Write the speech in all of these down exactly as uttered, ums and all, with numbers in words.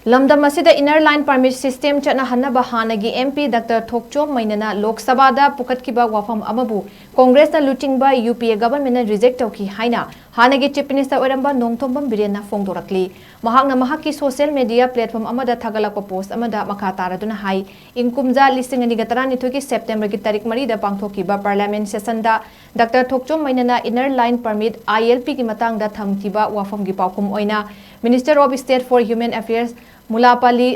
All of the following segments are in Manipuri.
ꯂꯝꯗꯝ ꯑꯁꯤꯗ Inner Line Permit System ꯆꯠꯅꯍꯟꯅꯕ ꯍꯥꯟꯅꯒꯤ MP Doctor ꯊꯣꯛꯆꯣꯝ ꯃꯩꯅꯅ ꯂꯣꯛ ꯁꯚꯥꯗ ꯄꯨꯈꯠꯈꯤꯕ ꯋꯥꯐꯝ ꯑꯃꯕꯨ ꯀꯣꯡꯒ꯭ꯔꯦꯁꯅ ꯂꯨꯆꯤꯡꯕ UPA government ꯅ reject ꯇꯧꯈꯤ ꯍꯥꯏꯅ ꯍꯥꯟꯅꯒꯤ Chief Minister ꯑꯣꯏꯔꯝꯕ ꯅꯣꯡꯊꯣꯝꯕꯝ ꯕꯤꯔꯦꯟꯅ ꯐꯣꯡꯗꯣꯔꯛꯂꯤ꯫ ꯃꯍꯥꯛꯅ ꯃꯍꯥꯛꯀꯤ social media platform ꯑꯃꯗ ꯊꯥꯒꯠꯂꯛꯄ post ꯑꯃꯗ ꯃꯈꯥ ꯇꯥꯔꯗꯨꯅ ꯍꯥꯏ, ꯏꯪ ꯀꯨꯝꯖꯥ ꯂꯤꯁꯤꯡ ꯑꯅꯤꯒ ꯇꯔꯥꯅꯤꯊꯣꯏꯒꯤ September ꯒꯤ ꯇꯥꯔꯤꯛ ꯃꯔꯤꯗ ꯄꯥꯡꯊꯣꯛꯈꯤꯕ Parliament session ꯗ Doctor ꯊꯣꯛꯆꯣꯝ ꯃꯩꯅꯅ Inner Line Permit, ILP ꯒꯤ ꯃꯇꯥꯡꯗ ꯊꯝꯈꯤꯕ ꯋꯥꯐꯝꯒꯤ ꯄꯥꯎꯈꯨꯝ ꯑꯣꯏꯅ Minister of State for Human Affairs ꯃꯨꯂꯥꯄꯥꯂꯤ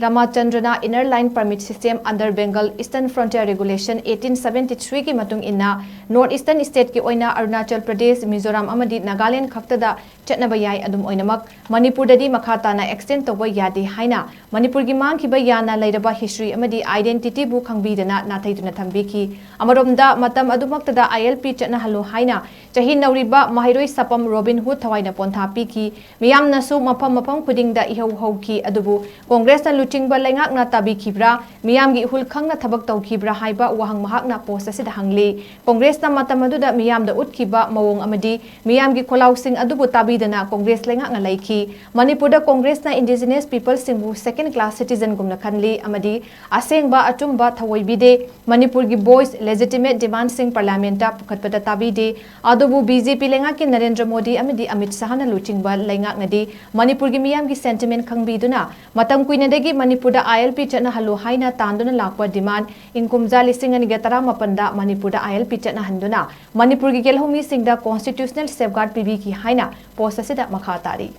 ꯔꯥꯃꯥꯆꯟꯗ꯭ꯔꯅ Inner Line Permit System under Bengal Eastern Frontier Regulation eighteen seventy three ꯒꯤ ꯃꯇꯨꯡ ꯏꯟꯅ North Eastern state ꯀꯤ ꯑꯣꯏꯅ ꯑꯔꯨꯅꯥꯆꯜ ꯄ꯭ꯔꯗꯦꯁ, ꯃꯤꯖꯣꯔꯥꯝ ꯑꯃꯗꯤ ꯅꯥꯒꯥꯂꯦꯟ ꯈꯛꯇꯗ ꯆꯠꯅꯕ ꯌꯥꯏ꯫ ꯑꯗꯨꯝ ꯑꯣꯏꯅꯃꯛ, ꯃꯅꯤꯄꯨꯔꯗꯗꯤ ꯃꯈꯥ ꯇꯥꯅ extend ꯇꯧꯕ ꯌꯥꯗꯦ ꯍꯥꯏꯅ ꯃꯅꯤꯄꯨꯔꯒꯤ ꯃꯥꯡꯈꯤꯕ ꯌꯥꯅ ꯂꯩꯔꯕ history ꯑꯃꯗꯤ identity ꯕꯨ ꯈꯪꯕꯤꯗꯅ ꯅꯥꯊꯩꯗꯨꯅ ꯊꯝꯕꯤꯈꯤ꯫ ꯑꯃꯔꯣꯝꯗ, ꯃꯇꯝ ꯑꯗꯨꯃꯛꯇꯗ ILP ꯆꯠꯅꯍꯜꯂꯨ ꯍꯥꯏꯅ ꯆꯍꯤ ꯅꯧꯔꯤꯕ ꯃꯍꯩꯔꯣꯏ ꯁꯥꯄꯝ ꯔꯣꯕꯤꯟ ꯍꯨꯗ ꯊꯋꯥꯏꯅ ꯄꯣꯟꯊꯥ ꯄꯤꯈꯤ꯫ ꯃꯤꯌꯥꯝꯅꯁꯨ ꯃꯐꯝ ꯃꯐꯝ ꯈꯨꯗꯤꯡꯗ ꯏꯍꯧ ꯍꯧꯈꯤ꯫ ꯑꯗꯨꯕꯨ ꯀꯣꯡꯒ꯭ꯔꯦꯁꯅ ꯂꯨꯆꯤꯡꯕ ꯂꯩꯉꯥꯛꯅ ꯇꯥꯕꯤꯈꯤꯕ꯭ꯔꯥ, ꯃꯤꯌꯥꯝꯒꯤ ꯏꯍꯨꯜ ꯈꯪꯅ ꯊꯕꯛ ꯇꯧꯈꯤꯕ꯭ꯔꯥ ꯍꯥꯏꯕ ꯋꯥꯍꯪ ꯃꯍꯥꯛꯅ post ꯑꯁꯤꯗ ꯍꯪꯂꯤ꯫ ꯀꯣꯡꯒ꯭ꯔꯦꯁꯅ ꯃꯇꯝ ꯑꯗꯨꯗ ꯃꯤꯌꯥꯝꯗ ꯎꯠꯈꯤꯕ ꯃꯑꯣꯡ ꯑꯃꯗꯤ ꯃꯤꯌꯥꯝꯒꯤ ꯈꯣꯜꯂꯥꯎꯁꯤꯡ ꯑꯗꯨꯕꯨ ꯇꯥꯕꯤꯗꯅ ꯀꯣꯡꯒ꯭ꯔꯦꯁ ꯂꯩꯉꯥꯛꯅ ꯂꯩꯈꯤ꯫ ꯃꯅꯤꯄꯨꯔꯗ ꯀꯣꯡꯒ꯭ꯔꯦꯁꯅ indigenous people ꯁꯤꯡꯕꯨ second class citizen ꯒꯨꯝꯅ ꯈꯟꯂꯤ ꯑꯃꯗꯤ ꯑꯁꯦꯡꯕ ꯑꯆꯨꯝꯕ ꯊꯧꯑꯣꯏꯕꯤꯗꯦ꯫ ꯃꯅꯤꯄꯨꯔꯒꯤ voice, legitimate demand ꯁꯤꯡ Parliament ꯇ ꯄꯨꯈꯠꯄꯗ ꯇꯥꯕꯤꯗꯦ꯫ ꯑꯗꯨꯕꯨ BJP ꯂꯩꯉꯥꯛꯀꯤ ꯅꯔꯦꯟꯗ꯭ꯔ ꯃꯣꯗꯤ ꯑꯃꯗꯤ ꯑꯃꯤꯠ ꯁꯥꯍꯅ ꯂꯨꯆꯤꯡꯕ ꯂꯩꯉꯥꯛꯅꯗꯤ ꯃꯅꯤꯄꯨꯔꯒꯤ ꯃꯤꯌꯥꯝꯒꯤ sentiment ꯈꯪꯕꯤꯗꯨꯅ ꯃꯇꯝ ꯀꯨꯏꯅꯗꯒꯤ ꯃꯅꯤꯄꯨꯔꯗ ILP ꯆꯠꯅꯍꯜꯂꯨ ꯍꯥꯏꯅ ꯇꯥꯟꯗꯨꯅ ꯂꯥꯛꯄ demand ꯏꯪ ꯀꯨꯝꯖꯥ ꯂꯤꯁꯤꯡ ꯑꯅꯤꯒ ꯇꯔꯥꯃꯥꯄꯟꯗ ꯃꯅꯤꯄꯨꯔꯗ ILP ꯆꯠꯅꯍꯟꯗꯨꯅ ꯃꯅꯤꯄꯨꯔꯒꯤ ꯒꯦꯜꯍꯧꯃꯤꯁꯤꯡꯗ constitutional safeguard ꯄꯤꯕꯤꯈꯤ ꯍꯥꯏꯅ post ꯑꯁꯤꯗ ꯃꯈꯥ ꯇꯥꯔꯤ꯫